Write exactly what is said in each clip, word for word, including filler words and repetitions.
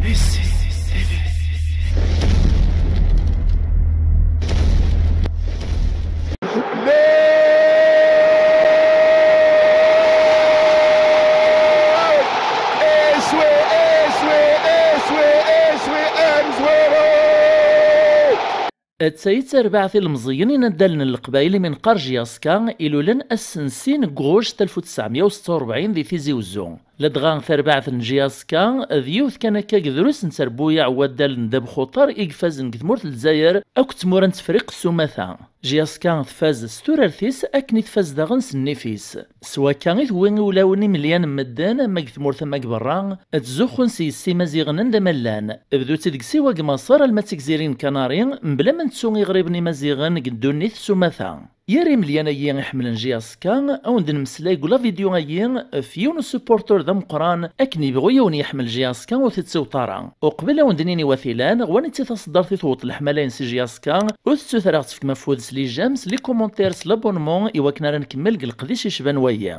Atta i d tarbaɛt ilemẓiyen inaddalen n Leqbayel imi neqqar J S K, ilulen ass n sin deg ɣuct alef u tesɛemya u setta u rebɛin di Tizi Uzzu. Ladɣa tarbaɛt n J S K d yiwet kan akka deg drus n terbuyaɛ n waddal n ddabex uṭar i ifazen deg tmurt n Lezzayer akked tmura n Tefriqt s umata. J S K tfaz s turart-is akken i tfaz daɣen s nnif-is. S wakka i tewwi i wulawen imelyan n medden, ama deg tmurt ama deg berra, ttzuxxun s yes Imaziɣen anda ma llan. Bdu-tt-id deg Siwa deg Maṣer alma d Tigzirin n Kanari, mebla ma nettu iɣriben imaziɣen deg ddunit s umata. Yer imelyan-ayi iḥemmlen J S K, a wen-d-nemmeslay deg la vidéo-ayi f yiwen usupporter d ameqqran akken yebɣu yiwen yeḥmel J S K ur t-ittiwṭ ara. Uqbel a wen-d-nini watilan, ɣwanit i taṣeddart i tewweḍ leḥmala-ines i J S K, ur tettut ara ɣ-tefkem afud s les j'aime, s les commentaires, s l'abonnement i wakken ara nkemmel deg leqdic icban wayi.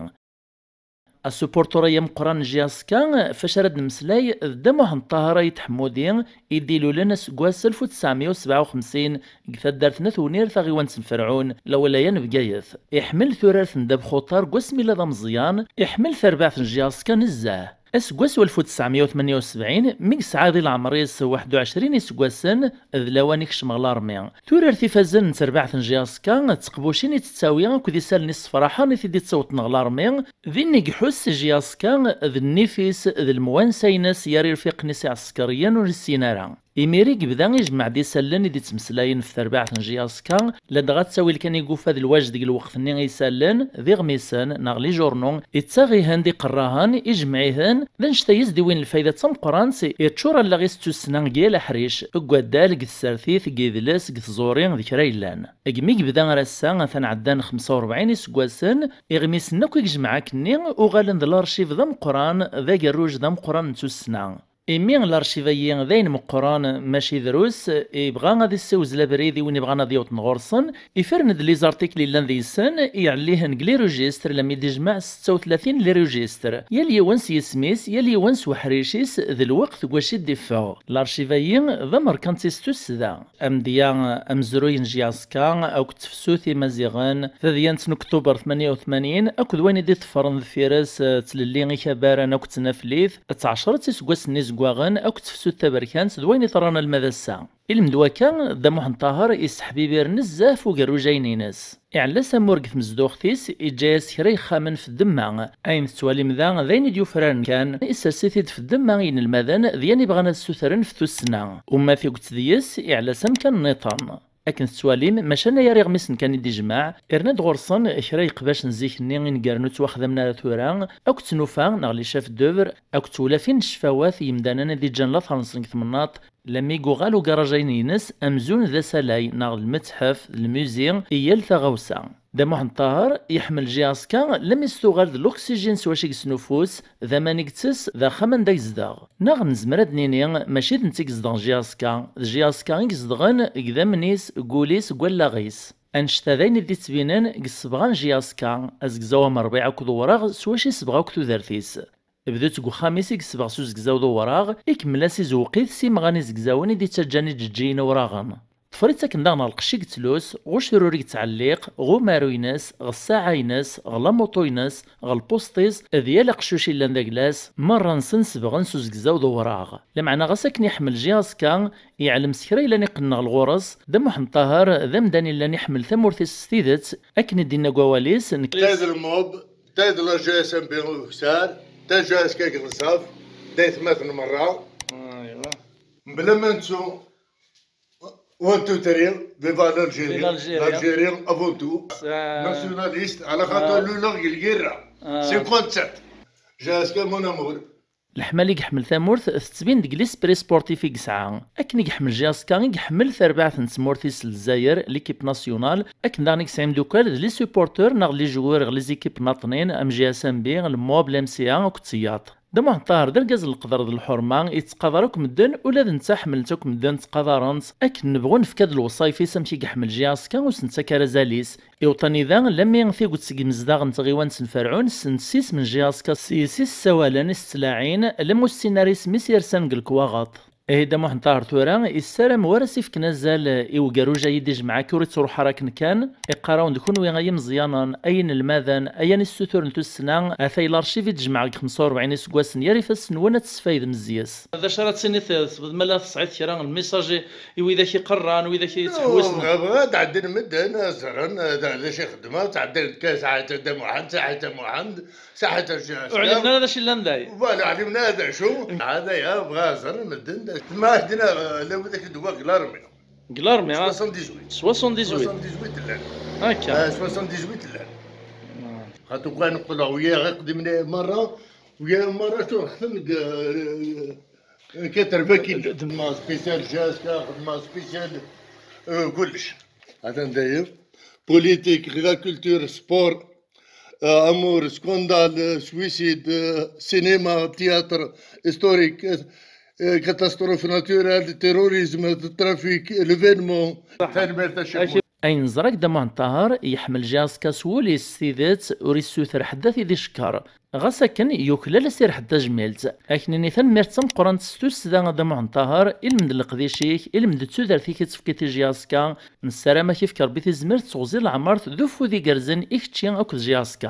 Asupporter-ayi ameqqran n J S K, f acu ara d-nemmeslay, d Dda Muḥend Ṭaher Ayt Ḥemmudi, i d-ilulen aseggas alef u tesɛemya u sebɛa u xemsin deg taddart n At Wnir taɣiwant n Ferɛun, lawlaya n Bgayet. Iḥemmel turart n ddabex uṭar deg wasmi yella d ameẓyan, iḥemmel tarbaɛt n J S K nezzeh. Aseggas alef u tesɛemya u tmenya u sebɛin, mi yesɛa di leɛmer-is waḥed u ɛecrin iseggasen, d lawan i kecmeɣ larmi. Turart ifazen n terbaɛt n J S K d teqbucin i tettawi akked isallen issefraḥen i t-id-ittawṭen ɣer larmi, din i iḥuss J S K d nnif-is d lemwansa-ines gar irfiqen-is iɛsekriyen ur nessin ara. Imir i yebda ijemmeɛ-d isallen i d-ittmeslayen f terbaɛt n J S K, ladɣa ttawil kan i yufa d lwajd deg lweqt-nni isallen, d iɣmisen, neɣ les journaux, ittaɣ-ihen d iqerrahen, ijemmeɛ-ihen, d annect-a i s-d-iwin lfayda d tameqqrant, iččur allaɣ-is d tussna deg yal aḥric, deg waddal, deg tsertit, deg yidles, deg tẓuri, d kra yellan. Deg mi yebda ar ass-a, atan ɛeddan xemsa u rebɛin iseggasen, iɣmisen akk i yejmeɛ akkenni uɣalen d larciv d ameqqran, d agerruj d ameqqran n tussna. Imi larciv-ayi d ayen meqqren, mačči drus, yebɣa ad issiwzel abrid i win ibɣan ad yawṭen ɣur-sen, ifren-d les articles yellan deg-sen, iɛellihen deg les registres, lammi d-ijmeɛ setta u tlatin les registres. Yal yiwen s yisem-is, yal yiwen s weḥric-is, d lweqt deg wacu i d-iffeɣ. Larciv-ayi d amerkanti s tussda. Amedya amezruy n J S K akked tefsut Imaziɣen, tadyant n Uktuber tmanya u tmanyin, akked wayen i d-iṭeffren deffir-s, eh, d tlelli ikabaren akked tnaflit, d tɛecret iseggasen n izeggaɣen akked tefsut taberkant d wayen iḍran alma d ass-a. Ilmend wakka, Dda Muḥend Ṭaher isseḥbibir nezzeh f ugerruj-ayen-ines. Iɛella-s amur deg tmezduɣt-is, iǧǧa-yas kra yexxamen f ddemma. Ayen tettwalim da, d ayen i d-yufraren kan, issers-it-id f ddemma i yinelmaden d yan ibɣan ad ssutren f tussna. Uma tuget deg-s, iɛella s amkan nniḍen. Akken tettwalim, maca anayer iɣmisen kan i d-ijmeɛ, irna-d ɣur-sen kra yeqbac n zik-nni ineggaren ur ttwaxdamen ara tura, akked tnufa neɣ les chefs d'œuvre, akked tewlafin n ccfawat n yimdanen i d-iǧǧan later-nsen deg temnaḍt, lammi yuɣal ugaraj-ayen-ines amzun d asalay neɣ d lmetḥef, d lmuzi, i yal taɣawsa. Dda Muḥend Ṭaher iḥemmel J S K, lammi s-tuɣal d l'oxygène s wacu i yesnuffus, d aman i yettess, d axxam anda yezdeɣ. Neɣ nezmer ad d-nini, mačči d netta i yezedɣen J S K, d J S K i yezedɣen deg idammen-is, deg wul-is, deg wallaɣ-is. Annect-a d ayen i d-ittbinen deg ssebɣa n J S K, azegzaw amerbiɛ akked uwraɣ s wacu i yessebɣa akk tudert-is. Bdu-tt deg uxxam-is i yessebɣes uzegzaw d uwraɣ, ikemmel-as izewweq-it s imɣan izegzawen i d-ittaǧǧan iǧeǧǧiyen awraɣen. Ṭfer-itt akken daɣen ɣer lqecc i yettlus, ɣ ucrur i yettɛelliq, ɣ umaru-ines, ɣ ssaɛa-ines, ɣ lamuṭu-ines, ɣ lpusṭ-is, d yal aqeccuc yellan d agla-s, merra-nsen sebɣen s uzegzaw d uwraɣ. Lameɛna ɣas akken iḥemmel J S K, yeɛlem s kra yellan iqenneɣ ɣur-s, Dda Muḥend Ṭaher d amdan yellan iḥemmel tamurt-is s tidet, akken i d-inna deg wawal-is, nekk Tayd lmub, tayd la G S M B ukessar, tayd G S K deg Leṣaf, d aytmaten merra. Aywa. Mebla ma nettu, one, two, three, viva l'Algérie, Viva l'Algérie. L'Algérie avant tout. Nationaliste, ala xaṭer luleɣ deg lgirra. Ah. Cinquante-sept. G S K mon amour. Leḥmala i iḥemmel tamurt tettbin deg l'esprit sportif i yesɛa. Akken i iḥemmel J S K i iḥemmel tarbaɛt n tmurt-is Lezzayer, l'équipe nationale, akken daɣen i yesɛa imdukkal d les supporters neɣ d les joueurs ɣer les équipes naṭnin am G S M B, le mob, l'M C A akked Teyyaṭ. Dda Muḥend Ṭaher d argaz n leqder d lḥurma, yettqadar akk medden, ula d netta ḥemmlen-t akk medden, ttqadaren-t. Akken nebɣu nefka-d lewṣayef-is amek i yeḥmel J S K, ur s-nettak ara azal-is. Iweṭṭen-ida, lammi tiget seg yimezdaɣ n tɣiwant n Ferɛun, ssent s yisem n J S K s yes-is ssawalen, i s-ttlaɛin, lammi ur ssin ara isem-is yersan deg lekwaɣeḍ. Ihi Dda Muḥend Ṭaher tura yessaram war as-ifken azal i ugerruj-ayi d-ijmeɛ akka ur ittruḥ ara akken kan, iqqar-awen-d kunwi ay imeẓyanen, ay inelmaden, ay ayen issuturen tussna, atay l'archive i d-jemɛeɣ deg xemsa u rebɛin iseggasen, yerr ifassen-nwen ad tesfaydem zzi-s. D acu ara d-tiniḍ, ma la tesɛiḍ kra n lmissaj i, i widak iqerran, widak i yettḥewwisen? Bɣiɣ ad ɛeddin medden, ad ẓren, d, d acu i xeddmeɣ, ttɛeddayen kan saḥit a Dda Muḥend, saḥit a Muḥend, saḥit a J S K. Ur ɛlimen ara d acu yellan dayi. Voilà, ɛlimen ara d acu. Ɛad aya, bɣiɣ ad ẓren medden. Ma ɛedden, la widak i d-wwiɣ deg l'armée. Deg l'armée, ah. Soixante-dix-huit. Soixante-dix-huit. Soixante-dix-huit llan. Akka. Ah, soixante-dix-huit llan. Ah. Xaṭer kan qqleɣ wiyaḍ iqdimen merra, wiyaḍ merra tura xedmen deg, euh, quatre-vingt kilos. D, d, xedmeɣ spécial J S K, xedmeɣ spécial, euh, kullec. Atan dayen. Politique, la culture, sport, euh, amour, scandale, euh, suicide, euh, cinéma, théâtre, historique, euh, euh, catastrophe naturelle, terrorisme, trafic, l'événement. Tanemmirt a Ccix. Ayen neẓra deg Dda Muḥend Ṭaher, yeḥmel J S K s wul-is s tidet, ur issuter ḥedd ad t-id-icekkeṛ. Ɣas akken, yuklal asirḥed tajmilt. Ad k-nini tanemmirt d tameqqrant s tussda a Dda Muḥend Ṭaher, ilmend n leqdic-ik, ilmend d tudert-ik i tefkiḍ i J S K. Nessaram ad k-ifk Rebbi tizmert d teɣzi n leɛmert d ufud igerrzen i kečči akked J S K.